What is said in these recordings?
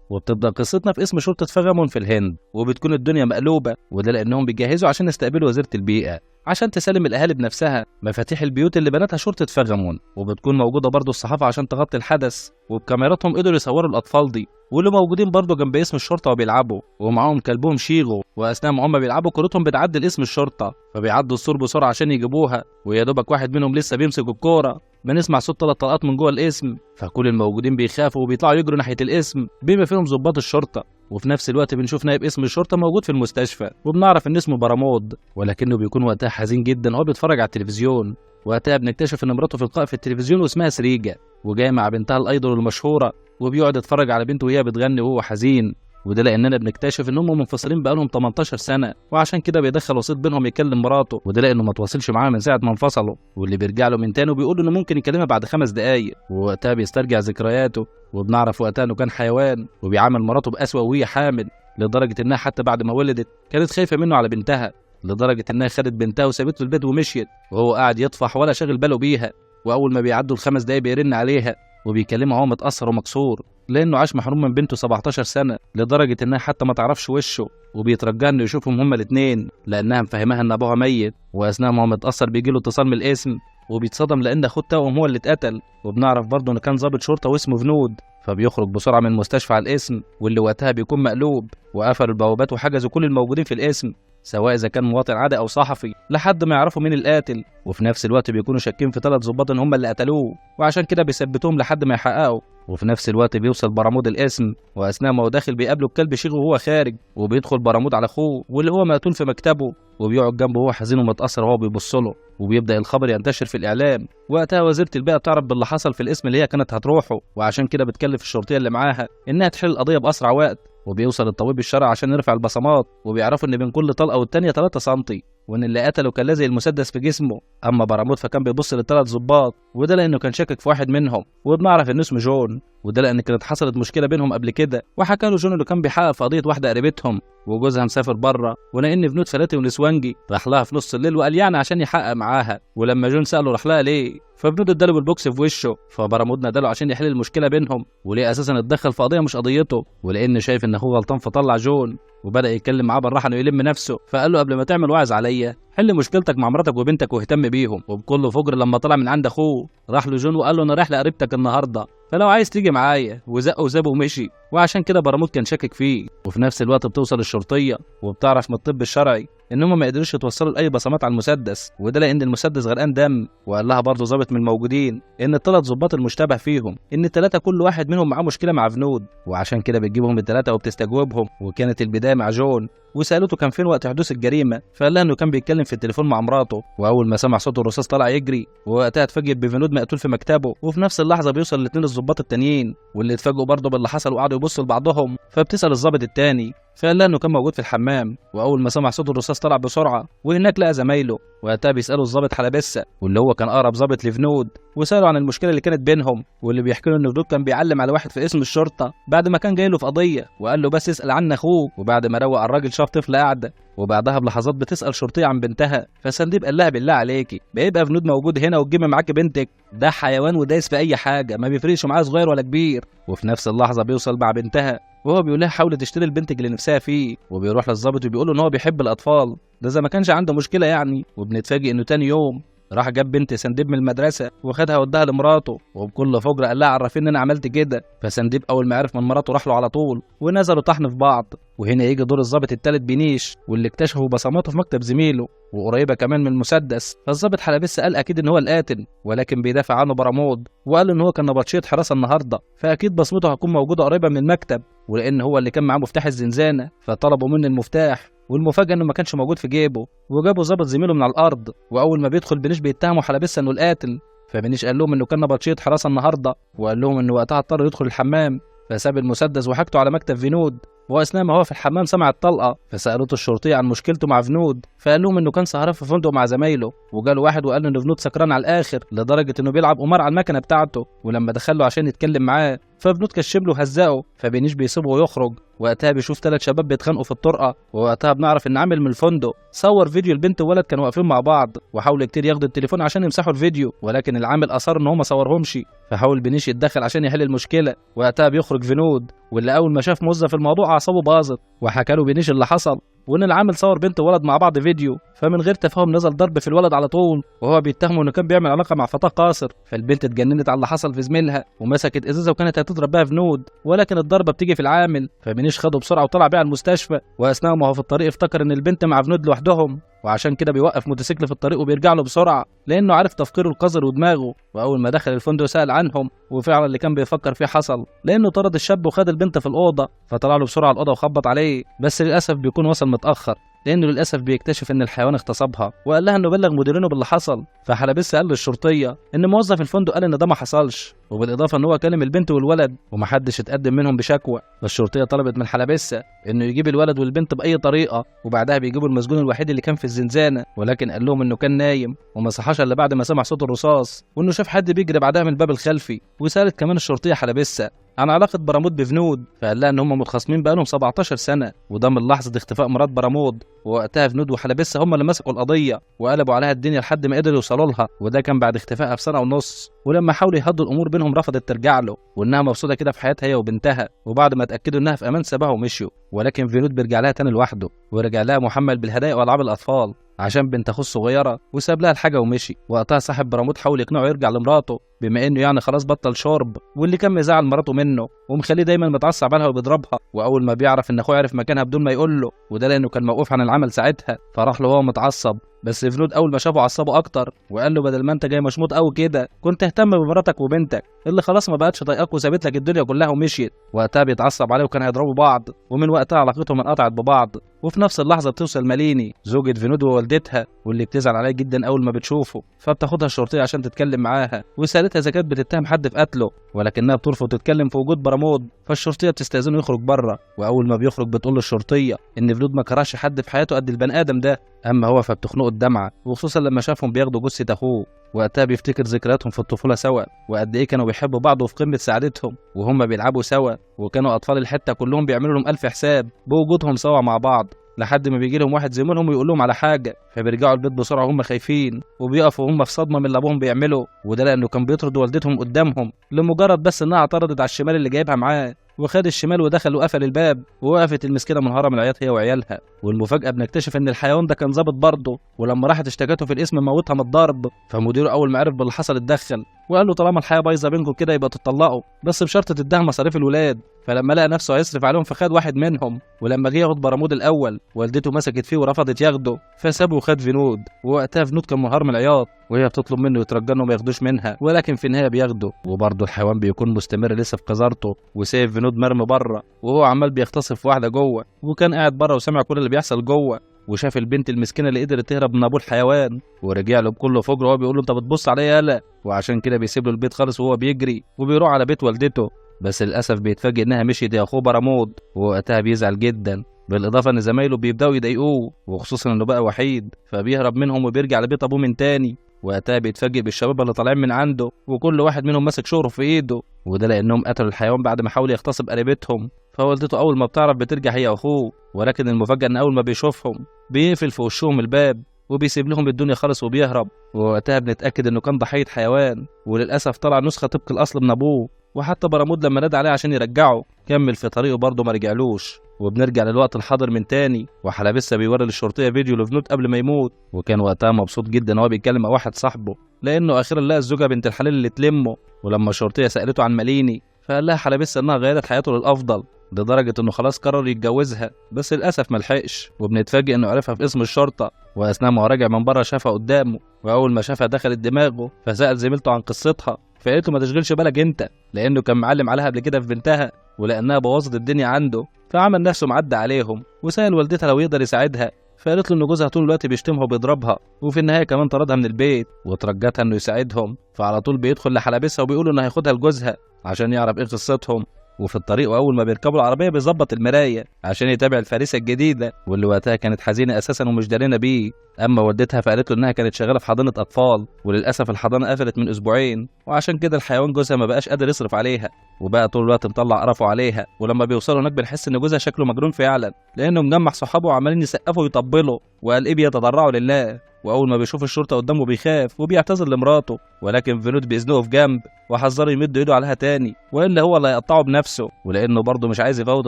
وبتبدا قصتنا في اسم شرطه فغمون في الهند، وبتكون الدنيا مقلوبة، وده لانهم بيجهزوا عشان يستقبلوا وزيره البيئة عشان تسلم الاهالي بنفسها مفاتيح البيوت اللي بنتها شرطه فغمون. وبتكون موجودة برضه الصحافة عشان تغطي الحدث، وبكاميراتهم قدروا يصوروا الاطفال دي واللي موجودين برضه جنب اسم الشرطة وبيلعبوا ومعاهم كلبهم شيغو. واثناء ما هم بيلعبوا كورتهم بتعدي لاسم الشرطة، فبيعدوا السور بسرعة عشان يجيبوها، ويا دوبك واحد منهم لسه بيمسك الكورة بنسمع صوت 3 طلقات من جوه الاسم، فكل الموجودين بيخافوا وبيطلعوا يجروا ناحية الاسم بما فيهم ضباط الشرطة. وفي نفس الوقت بنشوف نائب اسم الشرطة موجود في المستشفى، وبنعرف ان اسمه برامود، ولكنه بيكون وقتها حزين جدا وهو بيتفرج على التلفزيون. وقتها بنكتشف ان مراته في لقاء في التلفزيون واسمها سريجة، وجاية مع بنتها الايدول المشهورة، وبيقعد يتفرج على بنته وهي بتغني وهو حزين. وده لاننا بنكتشف ان هم منفصلين بقالهم 18 سنة، وعشان كده بيدخل وسيط بينهم يكلم مراته، وده لانه ما تواصلش معاها من ساعة ما انفصلوا. واللي بيرجع له من تاني وبيقول انه ممكن يكلمها بعد 5 دقايق، ووقتها بيسترجع ذكرياته، وبنعرف وقتها انه كان حيوان وبيعامل مراته بأسوأ وهي حامل، لدرجة انها حتى بعد ما ولدت كانت خايفة منه على بنتها، لدرجة انها خدت بنتها وسابته البيت ومشيت، وهو قاعد يطفح ولا شاغل باله بيها. واول ما بيعدوا ال5 دقايق بيرن عليها وبيكلمها وهو متأثر ومكسور، لانه عاش محروم من بنته 17 سنة، لدرجة انها حتى ما تعرفش وشه، وبيترجى انه يشوفهم هما الاثنين لانها مفهماها ان ابوها ميت. واثناء ما هو متأثر بيجي له اتصال من الاسم، وبيتصدم لان اخوه التوأم هو اللي اتقتل. وبنعرف برضه انه كان ضابط شرطه واسمه فنود، فبيخرج بسرعة من المستشفى على الاسم، واللي وقتها بيكون مقلوب، وقفلوا البوابات وحجزوا كل الموجودين في الاسم سواء اذا كان مواطن عادي او صحفي لحد ما يعرفوا مين القاتل. وفي نفس الوقت بيكونوا شاكين في 3 ضباط ان هم اللي قتلوه، وعشان كده بيثبتوهم لحد ما يحققوا. وفي نفس الوقت بيوصل برامود الاسم، واثناء ما هو داخل بيقابله الكلب شيغو وهو خارج، وبيدخل برامود على اخوه واللي هو مقتول في مكتبه، وبيقعد جنبه وهو حزين ومتاثر وهو بيبص له. وبيبدا الخبر ينتشر في الاعلام. وقتها وزيره البيئة بتعرف باللي حصل في الاسم اللي هي كانت هتروحه، وعشان كده بتكلف الشرطية اللي معاها انها تحل القضية باسرع وقت. وبيوصل الطبيب الشرعي عشان يرفع البصمات، وبيعرفوا ان بين كل طلقه والتانية 3 سم، وان اللي قتله كان لازق المسدس في جسمه. اما برامود فكان بيبص لل3 ضباط، وده لانه كان شاكك في واحد منهم، وبنعرف ان اسمه جون، وده لان كانت حصلت مشكلة بينهم قبل كده. وحكى له جون انه كان بيحقق في قضية واحدة قريبتهم وجوزها مسافر بره، ولان فنود فلاتي ونسوانجي راح لها في نص الليل وقال يعني عشان يحقق معاها. ولما جون ساله راح لها ليه، ففنود اداله بالبوكس في وشه، فبرامود ناداله عشان يحل المشكلة بينهم، وليه اساسا اتدخل في قضية مش قضيته، ولان شايف ان اخوه غلطان فطلع جون وبدا يتكلم معاه بالراحة انه يلم نفسه. فقال له قبل ما تعمل وعظ عليا حل مشكلتك مع مراتك وبنتك واهتم بيهم. وبكل فجر لما طلع من عند اخوه راح له جون وقال له انا رايح لقريبتك النهارده، فلو عايز تيجي معايا، وزقه وسابه ومشي. وعشان كده برامود كان شاكك فيه. وفي نفس الوقت بتوصل الشرطية وبتعرف من الطب الشرعي ان هم ما قدروش يتوصلوا لاي بصمات على المسدس، وده لان المسدس غرقان دم. وقال لها برضه ظابط من الموجودين ان ال3 ضباط المشتبه فيهم ان ال3 كل واحد منهم معاه مشكلة مع فنود، وعشان كده بتجيبهم ال3 وبتستجوبهم. وكانت البداية مع جون، وسالته كان فين وقت حدوث الجريمة، فقال لها انه كان بيتكلم في التليفون مع مراته، واول ما سمع صوت الرصاص طلع يجري. ووقتها اتفاجئ بفنود مقتول في مكتبه. وفي نفس اللحظة بيوصل الاثنين الضباط التانيين، واللي اتفاجئوا برضه باللي حصل وقعدوا يبصوا لبعضهم. فبتسال الضابط التاني، فقال لها انه كان موجود في الحمام، واول ما سمع صوت الرصاص طلع بسرعة، وهناك لقى زمايله. وقتها بيسالوا الضابط حلبسه، واللي هو كان اقرب ضابط لفنود، وسالوا عن المشكلة اللي كانت بينهم، واللي بيحكي له ان فنود كان بيعلم على واحد في اسم الشرطة بعد ما كان جاي له في قضية، وقال له بس اسال عن اخوه. وبعد ما روق الراجل شاف طفله قاعدة، وبعدها بلحظات بتسال شرطية عن بنتها، فسنديب قال لها بالله عليكي بيبقى فنود موجود هنا وتجيبي معاكي بنتك، ده حيوان ودايس في اي حاجة ما بيفرقش معاه صغير ولا كبير. وفي نفس اللحظة بيوصل مع بنتها، وهو بيقول لها حاولي تشتري لبنتك اللي نفسها فيه. وبيروح للظابط وبيقول له ان هو بيحب الاطفال، ده زي ما كانش عنده مشكلة يعني. وبنتفاجئ انه تاني يوم راح جاب بنت سنديب من المدرسة وخدها وداها لمراته، وبكل فجر قال لها عرفيني ان انا عملت كده. فسنديب اول ما عرف من مراته راح له على طول، ونزلوا طحن في بعض. وهنا يجي دور الظابط الثالث بنيش، واللي اكتشفوا بصماته في مكتب زميله وقريبه كمان من المسدس. فالظابط حلبسه قال اكيد ان هو القاتل، ولكن بيدافع عنه برامود وقال ان هو كان نبطشيه حراسة النهارده، فاكيد بصمته هتكون موجودة قريبه من المكتب، ولان هو اللي كان معاه مفتاح الزنزانة فطلبوا منه المفتاح. والمفاجاه انه ما كانش موجود في جيبه، وجابوا ظابط زميله من على الارض. واول ما بيدخل بنيش بيتهموا حلبسه انه القاتل، فبنيش قال لهم انه كان نبطشيه حراسة النهارده، وقال لهم انه وقتها اضطر يدخل الحمام، فساب المسدس وحاجته على مكتب فنود. واثناء ما هو في الحمام سمع الطلقة، فسالته الشرطية عن مشكلته مع فنود، فقال لهم انه كان سهران في فندق مع زمايله، وجاله واحد وقال له ان فنود سكران على الاخر لدرجة انه بيلعب قمار على المكنه بتاعته. ولما دخل له عشان يتكلم معاه ففنود كشم له هزقه، فبينيش بيسيبه ويخرج. وقتها بيشوف 3 شباب بيتخانقوا في الطرقه، ووقتها بنعرف ان عامل من الفندق صور فيديو البنت وولد كانوا واقفين مع بعض، وحاولوا كتير ياخدوا التليفون عشان يمسحوا الفيديو، ولكن العامل اصر ان هو ما صورهمش، فحاول بينيش يتدخل عشان يحل المشكلة. وقتها بيخرج فينود، واللي اول ما شاف موظف الموضوع اعصابه باظت، وحكى له بينيش اللي حصل وان العامل صور بنت وولد مع بعض فيديو، فمن غير تفاهم نزل ضرب في الولد على طول، وهو بيتهمه انه كان بيعمل علاقة مع فتاة قاصر. فالبنت اتجننت على اللي حصل في زميلها ومسكت ازازة وكانت هتضرب بها فنود، ولكن الضربة بتيجي في العامل، فبينيش خده بسرعة وطلع بيها المستشفى. واثناء ما هو في الطريق افتكر ان البنت مع فنود لوحدهم، وعشان كده بيوقف موتوسيكل في الطريق وبيرجع له بسرعة لانه عارف تفكيره القذر ودماغه. واول ما دخل الفندق سال عنهم، وفعلا اللي كان بيفكر فيه حصل، لانه طرد الشاب وخد البنت في الاوضة. فطلع له بسرعة الاوضة وخبط عليه، بس للاسف بيكون وصل متاخر، لانه للاسف بيكتشف ان الحيوان اغتصبها، وقال لها انه بلغ مديرينه باللي حصل. فحلبسه قال للشرطيه ان موظف الفندق قال ان ده ما حصلش، وبالاضافة ان هو كلم البنت والولد ومحدش اتقدم منهم بشكوى. فالشرطيه طلبت من حلبسه انه يجيب الولد والبنت باي طريقه، وبعدها بيجيبوا المسجون الوحيد اللي كان في الزنزانة، ولكن قال لهم انه كان نايم وما صحاش الا بعد ما سمع صوت الرصاص، وانه شاف حد بيجري بعدها من الباب الخلفي. وسالت كمان الشرطية حلبسه عن علاقة برامود بفنود، فقال لها ان هم متخاصمين بقالهم 17 سنة، وده من لحظة اختفاء مرات برامود. ووقتها فنود وحلبسه هم اللي مسكوا القضية وقلبوا عليها الدنيا لحد ما قدروا يوصلوا لها، وده كان بعد اختفائها ب1.5 سنة. ولما حاولوا يهدوا الامور بينهم رفضت ترجع له، وانها مبسوطة كده في حياتها هي وبنتها. وبعد ما اتاكدوا انها في امان سابها ومشيوا، ولكن فنود بيرجع لها تاني لوحده، ورجع لها محمل بالهدايا والعاب الاطفال عشان بنت اخوه الصغيرة، وساب لها الحاجة ومشي. وقتها صاحب برامود حاول يقنعه يرجع لمراته، بما انه يعني خلاص بطل شرب، واللي كان مزعل مراته منه ومخليه دايما متعصب عليها وبيضربها. واول ما بيعرف ان اخوه عرف مكانها بدون ما يقول له، وده لانه كان موقوف عن العمل ساعتها، فراح له وهو متعصب. بس فنود اول ما شافه عصبه اكتر وقال له بدل ما انت جاي مشموط قوي كده كنت اهتم بمراتك وبنتك اللي خلاص ما بقتش طايقاك وسابت لك الدنيا كلها ومشيت. وقتها بيتعصب عليه وكان هيضربوا بعض، ومن وقتها علاقتهم انقطعت ببعض. وفي نفس اللحظة بتوصل ماليني زوجة فنود ووالدتها، واللي بتزعل عليه جدا اول ما بتشوفه، فبتاخدها الشرطية عشان تتكلم معاها، وسالتها اذا كانت بتتهم حد في قتله، ولكنها بترفض تتكلم في وجود برامود. فالشرطيه بتستاذنه يخرج بره، واول ما بيخرج بتقول للشرطيه ان فنود ما كرهش حد في حياته قد البني ادم ده. اما هو فبتخنقه الدمعة، وخصوصا لما شافهم بياخدوا جثة اخوه. وقتها بيفتكر ذكرياتهم في الطفولة سوا، وقد ايه كانوا بيحبوا بعض وفي قمة سعادتهم وهم بيلعبوا سوا، وكانوا اطفال الحتة كلهم بيعملوا لهم الف حساب بوجودهم سوا مع بعض، لحد ما بيجي لهم واحد زميلهم ويقول لهم على حاجة، فبيرجعوا البيت بسرعة وهم خايفين، وبيقفوا وهم في صدمة من اللي ابوهم بيعمله. وده لانه كان بيطرد والدتهم قدامهم لمجرد بس انها اعترضت على الشمال اللي جايبها معاه، وخد الشمال ودخل وقفل الباب، ووقفت المسكينة منهاره من العياط هي وعيالها. والمفاجاه بنكتشف ان الحيوان ده كان ظابط برضه، ولما راحت اشتكته في القسم موتها من الضرب. فمديره اول ما عرف باللي حصل اتدخل وقال له طالما الحياة بايظة بينكم كده يبقى تتطلقوا، بس بشرط تديها مصاريف الولاد. فلما لقى نفسه هيصرف عليهم فخد واحد منهم، ولما جه ياخد برامود الاول والدته مسكت فيه ورفضت ياخده، فسابه وخد فنود. ووقتها فنود كان منهار من العياط وهي بتطلب منه يترجى انه ما ياخدوش منها، ولكن في النهاية بياخده. وبرضه الحيوان بيكون مستمر لسه في قذارته، وسايب فنود مرمي بره وهو عمال بيغتصب في واحدة جوه، وكان قاعد بره وسمع كل اللي بيحصل جوه، وشاف البنت المسكينة اللي قدرت تهرب من ابوه الحيوان، ورجع له بكل فجر وهو بيقول له انت بتبص عليا يالا. وعشان كده بيسيب له البيت خالص وهو بيجري وبيروح على بيت والدته، بس للاسف بيتفاجئ انها مشيت يا اخوه برامود، ووقتها بيزعل جدا. بالاضافة ان زمايله بيبداوا يضايقوه، وخصوصا انه بقى وحيد، فبيهرب منهم وبيرجع لبيت ابوه من تاني. وقتها بيتفاجئ بالشباب اللي طالعين من عنده، وكل واحد منهم ماسك شعره في ايده، وده لانهم قتلوا الحيوان بعد ما حاول يغتصب قريبتهم. فوالدته اول ما بتعرف بترجع هي واخوه، ولكن المفاجاة ان اول ما بيشوفهم بيقفل في وشهم الباب وبيسيب لهم الدنيا خالص وبيهرب. ووقتها بنتاكد انه كان ضحية حيوان، وللاسف طلع نسخه طبق الاصل من ابوه. وحتى برامود لما نادى عليه عشان يرجعه كمل في طريقه برضه ما رجعلوش. وبنرجع للوقت الحاضر من تاني، وحلبسه بيوري للشرطيه فيديو لفنود قبل ما يموت، وكان وقتها مبسوط جدا وهو بيتكلم مع واحد صاحبه لانه اخيرا لقى الزوجة بنت الحلال اللي تلمه. ولما الشرطية سالته عن ماليني فقال لها حلبسه انها غيرت حياته للافضل لدرجة انه خلاص قرر يتجوزها، بس للاسف ملحقش. وبنتفاجئ انه عرفها في اسم الشرطة، واثناء ما هو راجع من بره شافها قدامه، واول ما شافها دخلت دماغه، فسال زميلته عن قصتها، فقالت له ما تشغلش بالك انت، لانه كان معلم عليها قبل كده في بنتها ولانها بوظت الدنيا عنده، فعمل نفسه معدى عليهم وسأل والدتها لو يقدر يساعدها، فقالت له ان جوزها طول الوقت بيشتمها وبيضربها، وفي النهاية كمان طردها من البيت وترجتها انه يساعدهم. فعلى طول بيدخل لحلبسها وبيقول انه هياخدها لجوزها عشان يعرف ايه قصتهم. وفي الطريق واول ما بيركبوا العربية بيظبط المراية عشان يتابع الفريسه الجديدة، واللي وقتها كانت حزينة اساسا ومش دارينا بيه. اما والدتها فقالت له انها كانت شغالة في حضانة اطفال، وللاسف الحضانة قفلت من اسبوعين، وعشان كده الحيوان جوزها ما بقاش قادر يصرف عليها، وبقى طول الوقت مطلع قرفه عليها. ولما بيوصلوا هناك بنحس ان جوزها شكله مجنون فعلا، لانه مجمع صحابه وعمالين يسقفوا ويطبلوا، وقال ايه بيتضرعوا لله. واول ما بيشوف الشرطة قدامه بيخاف وبيعتذر لمراته، ولكن فينود بيزنقه في جنب وحذره يمد ايده عليها تاني والا هو اللي هيقطعه بنفسه. ولانه برضه مش عايز يفوت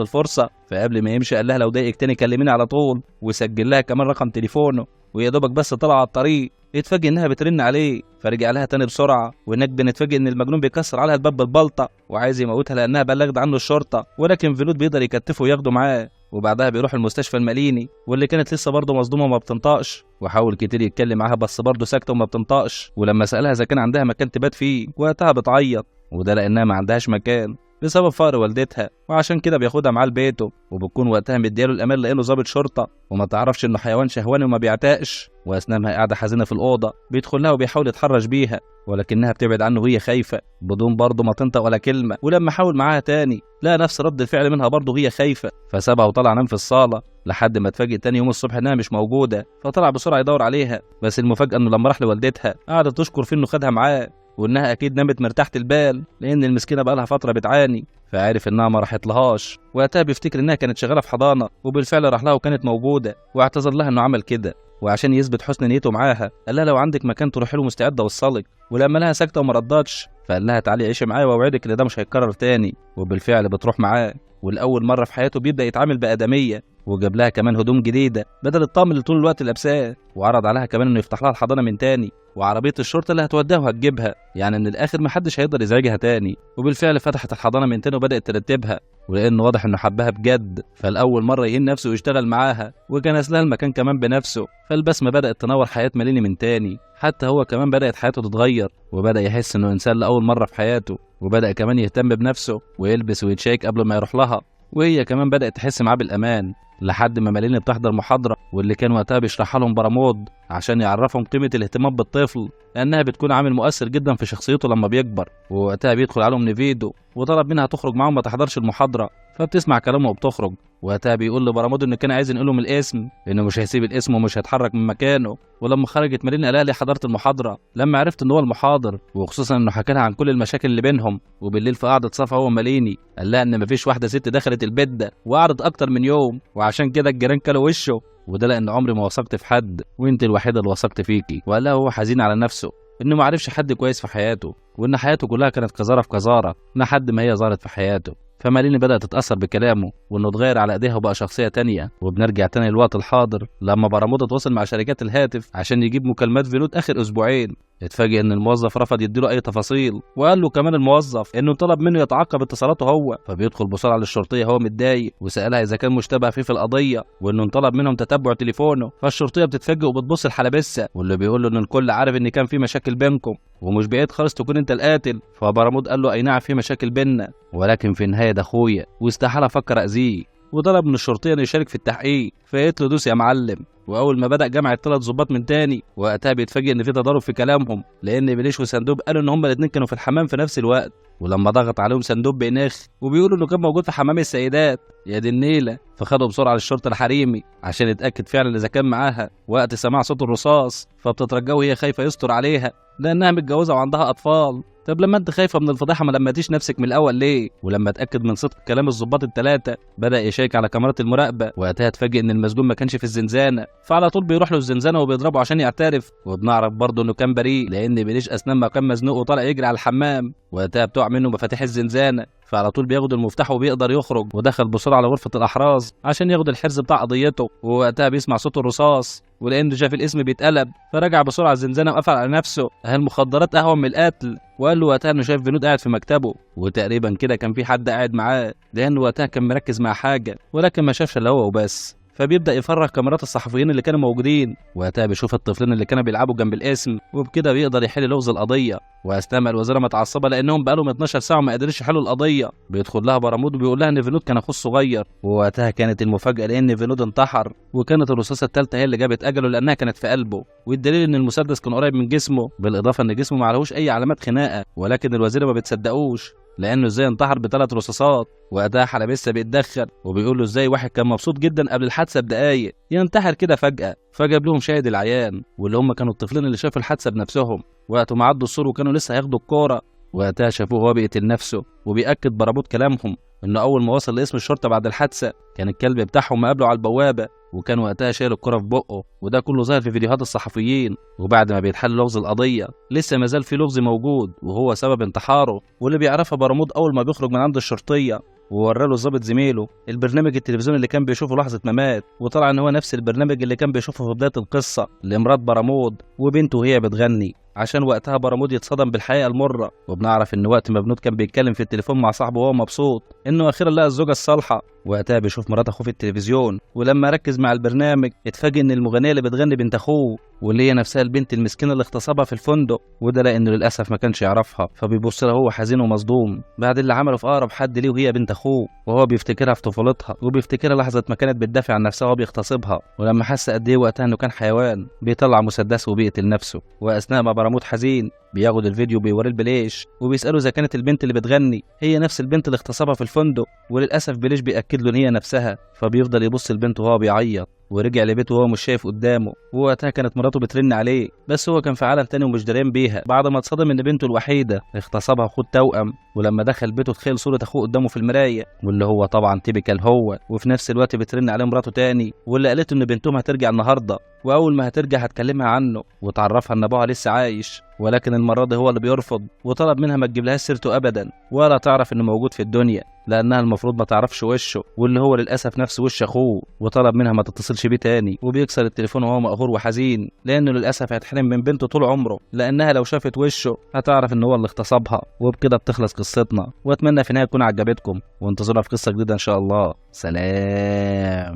الفرصة، فقبل ما يمشي قال لها لو ضايقك تاني كلميني على طول، وسجل لها كمان رقم تليفونه. ويا دوبك بس طلع على الطريق يتفاجئ انها بترن عليه، فرجع لها تاني بسرعة. وهناك بنتفاجئ ان المجنون بيكسر عليها الباب بالبلطه وعايز يموتها لانها بلغت عنه الشرطة، ولكن فينود بيقدر يكتفه وياخده معاه. وبعدها بيروح المستشفى الماليني، واللي كانت لسه برضه مصدومة وما بتنطقش، وحاول كتير يتكلم معاها بس برضه ساكته وما بتنطقش. ولما سالها اذا كان عندها مكان تبات فيه وقتها بتعيط، وده لانها ما عندهاش مكان بسبب فقر والدتها، وعشان كده بياخدها معاه لبيته. وبتكون وقتها مدياله الامان لانه ضابط شرطه وما تعرفش انه حيوان شهواني وما بيعتقش. واثناء ما قاعدة حزينة في الاوضة بيدخل لها وبيحاول يتحرش بيها، ولكنها بتبعد عنه وهي خايفة بدون برضه ما تنطق ولا كلمة. ولما حاول معاها تاني لقى نفس رد الفعل منها برضه وهي خايفة، فسابها وطلع نام في الصاله لحد ما اتفاجئ تاني يوم الصبح انها مش موجودة، فطلع بسرعة يدور عليها. بس المفاجاة انه لما راح لوالدتها قعدت تشكر فيه انه خدها معاه، وانها اكيد نامت مرتاحة البال لان المسكينة بقالها فترة بتعاني، فعرف انها ما راحت لهاش. وقتها بيفتكر انها كانت شغالة في حضانة، وبالفعل راح لها وكانت موجودة، واعتذر لها انه عمل كده. وعشان يثبت حسن نيته معاها قال لها لو عندك مكان تروحي له مستعد اوصلك. ولما لها ساكته وما ردتش فقال لها تعالي عيشي معايا واوعدك ان ده مش هيتكرر تاني. وبالفعل بتروح معاه، والاول مرة في حياته بيبدا يتعامل بادميه، وجاب لها كمان هدوم جديدة بدل الطقم اللي طول الوقت لابساه، وعرض عليها كمان انه يفتح لها الحضانة من تاني، وعربية الشرطة اللي هتوديها وهتجيبها، يعني من الاخر محدش هيقدر يزعجها تاني. وبالفعل فتحت الحضانة من تاني وبدات ترتبها، ولانه واضح انه حبها بجد فالاول مرة يهين نفسه ويشتغل معاها، وكنس لها المكان كمان بنفسه. فالبسمه بدات تنور حياة ماليني من تاني، حتى هو كمان بدات حياته تتغير، وبدا يحس انه انسان لاول مرة في حياته، وبدا كمان يهتم بنفسه ويلبس ويتشيك قبل ما يروح لها. وهي كمان بدات تحس معاه بالامان، لحد ما ماليني بتحضر محاضرة واللي كان وقتها بيشرحها لهم برامود عشان يعرفهم قيمة الاهتمام بالطفل، لانها بتكون عامل مؤثر جدا في شخصيته لما بيكبر. ووقتها بيدخل عليهم نيفيدو وطلب منها تخرج معاهم ما تحضرش المحاضرة، فبتسمع كلامه وبتخرج. وقتها بيقول لبرامود انه كان عايز ينقله من الاسم، انه مش هيسيب الاسم ومش هيتحرك من مكانه. ولما خرجت ماليني قالها لي حضرت المحاضرة لما عرفت ان هو المحاضر، وخصوصا انه حكى لها عن كل المشاكل اللي بينهم. وبالليل في قعدة صفا هو ماليني قال لها ان مفيش واحدة ست دخلت البيت ده وقعدت اكتر من يوم، وعشان كده الجيران كلوا وشه، وده لان عمري ما وثقت في حد وانت الوحيدة اللي وثقت فيكي. وقال لها هو حزين على نفسه انه ما عرفش حد كويس في حياته، وان حياته كلها كانت قذاره في قذاره لحد ما هي ظهرت في حياته. فماليني بدأت تتأثر بكلامه وانه اتغير على ايديها وبقى شخصية تانية. وبنرجع تاني للوقت الحاضر لما برامود اتواصل مع شركات الهاتف عشان يجيب مكالمات فينود اخر اسبوعين. اتفاجئ ان الموظف رفض يديله اي تفاصيل، وقال له كمان الموظف انه طلب منه يتعقب اتصالاته هو. فبيدخل بسرعة للشرطيه هو متضايق وسالها اذا كان مشتبه فيه في القضية، وانه طلب منهم تتبع تليفونه. فالشرطيه بتتفاجئ وبتبص لحلبسه، واللي بيقول له ان الكل عارف ان كان في مشاكل بينكم ومش بعيد خالص تكون انت القاتل. فبرامود قال له اي نعم في مشاكل بينا، ولكن في النهاية ده اخويا واستحاله افكر اذيه. وطلب من الشرطية انه يشارك في التحقيق، فقالت له دوس يا معلم. واول ما بدا جمع الثلاث ظباط من تاني، وقتها بيتفاجئ ان في تضارب في كلامهم، لان بليش وصندوق قالوا ان هما الاثنين كانوا في الحمام في نفس الوقت. ولما ضغط عليهم صندوق بينخ وبيقولوا انه كان موجود في حمام السيدات، يا دي النيله. فخدوا بسرعة للشرطة الحريمي عشان يتاكد فعلا اذا كان معاها وقت سماع صوت الرصاص. فبتترجاه وهي خايفة يستر عليها لانها متجوزة وعندها اطفال. طب لما انت خايفة من الفضيحة ما لمتيش نفسك من الاول ليه؟ ولما اتاكد من صدق كلام الظباط الثلاثة بدا يشيك على كاميرات المراقبة. وقتها اتفاجئ ان المسجون ما كانش في الزنزانة، فعلى طول بيروح له الزنزانة وبيضربه عشان يعترف. وبنعرف برضه انه كان بريء لان بليش اثناء ما كان مزنوق وطالع يجري على الحمام وقتها بتقع منه مفاتيح الزنزانة، فعلى طول بياخد المفتاح وبيقدر يخرج. ودخل بسرعة لغرفة الاحراز عشان ياخد الحرز بتاع قضيته. ووقتها بيسمع صوت الرصاص، ولانه شاف الاسم بيتقلب فرجع بسرعة الزنزانة وقفل على نفسه. المخدرات اهون من القتل. وقال له وقتها انه شايف فينود قاعد في مكتبه، وتقريبا كده كان في حد قاعد معاه لانه وقتها كان مركز مع حاجة ولكن ما شافش الا هو وبس. فبيبدا يفرغ كاميرات الصحفيين اللي كانوا موجودين، وقتها بيشوف الطفلين اللي كانوا بيلعبوا جنب الاسم، وبكده بيقدر يحل لغز القضية. واثناء الوزيرة متعصبه لانهم بقالهم 12 ساعة وما قدرش يحلوا القضية، بيدخل لها برامود وبيقول لها ان فينود كان اخوه الصغير. ووقتها كانت المفاجاة لان فينود انتحر، وكانت الرصاصة الثالثة هي اللي جابت اجله لانها كانت في قلبه، والدليل ان المسدس كان قريب من جسمه، بالاضافة ان جسمه ما عليهوش اي علامات خناقه. ولكن الوزيرة ما بتصدقوش، لانه ازاي انتحر ب3 رصاصات. وقتها حلبسه بيتدخل وبيقول له ازاي واحد كان مبسوط جدا قبل الحادثة بدقايق ينتحر كده فجاة. فجاب لهم شاهد العيان واللي هم كانوا الطفلين اللي شافوا الحادثة بنفسهم وقت ما عدوا السور وكانوا لسه هياخدوا الكورة. وقتها شافوه وهو بيقتل نفسه، وبيأكد برامود كلامهم انه اول ما وصل لاسم الشرطة بعد الحادثة كان الكلب بتاعهم مقابله على البوابة، وكان وقتها شايل الكره في بقه، وده كله ظاهر في فيديوهات الصحفيين. وبعد ما بيتحل لغز القضية لسه ما زال في لغز موجود وهو سبب انتحاره، واللي بيعرفها برامود اول ما بيخرج من عند الشرطية وورى له الظابط زميله البرنامج التلفزيوني اللي كان بيشوفه لحظة ما مات، وطلع ان هو نفس البرنامج اللي كان بيشوفه في بداية القصة لمرات برامود وبنته وهي بتغني، عشان وقتها برامود يتصدم بالحقيقة المرة. وبنعرف ان وقت ما بنود كان بيتكلم في التليفون مع صاحبه وهو مبسوط انه اخيرا لقى الزوجة الصالحة، وقتها بيشوف مرات اخوه في التلفزيون، ولما ركز مع البرنامج اتفاجئ ان المغنية اللي بتغني بنت اخوه، واللي هي نفسها البنت المسكينة اللي اغتصبها في الفندق، وده لانه للاسف ما كانش يعرفها. فبيبص لها هو حزين ومصدوم بعد اللي عمله في اقرب حد ليه وهي بنت اخوه، وهو بيفتكرها في طفولتها وبيفتكرها لحظة ما كانت بتدافع عن نفسها وهو بيغتصبها، ولما حس قد ايه وقتها انه كان حيوان بيطلع مسدسه وبيقتل نفسه. واثناء ما برامود حزين بياخد الفيديو بيوريه لبليش وبيساله اذا كانت البنت اللي بتغني هي نفس البنت اللي اغتصبها في الفندق، وللاسف بليش بياكد له ان هي نفسها. فبيفضل يبص لبنته وهو بيعيط، ورجع لبيته وهو مش شايف قدامه، ووقتها كانت مراته بترن عليه بس هو كان في عالم تاني ومش دريان بيها، بعد ما اتصدم ان بنته الوحيدة اغتصبها اخوه التوأم. ولما دخل بيته تخيل صوره اخوه قدامه في المراية واللي هو طبعا typical هو. وفي نفس الوقت بترن عليه مراته تاني واللي قالت ان بنتهم هترجع النهارده، واول ما هترجع هتكلمها عنه وتعرفها ان ابوها لسه عايش، ولكن المرة دي هو اللي بيرفض وطلب منها ما تجيبلهاش سيرته ابدا ولا تعرف انه موجود في الدنيا، لانها المفروض ما تعرفش وشه واللي هو للاسف نفس وش اخوه، وطلب منها ما تتصلش بيه تاني. وبيكسر التليفون وهو مقهور وحزين لانه للاسف هيتحرم من بنته طول عمره، لانها لو شافت وشه هتعرف ان هو اللي اغتصبها. وبكده بتخلص قصتنا، واتمنى في النهاية تكون عجبتكم، وانتظرونا في قصة جديدة ان شاء الله. سلام.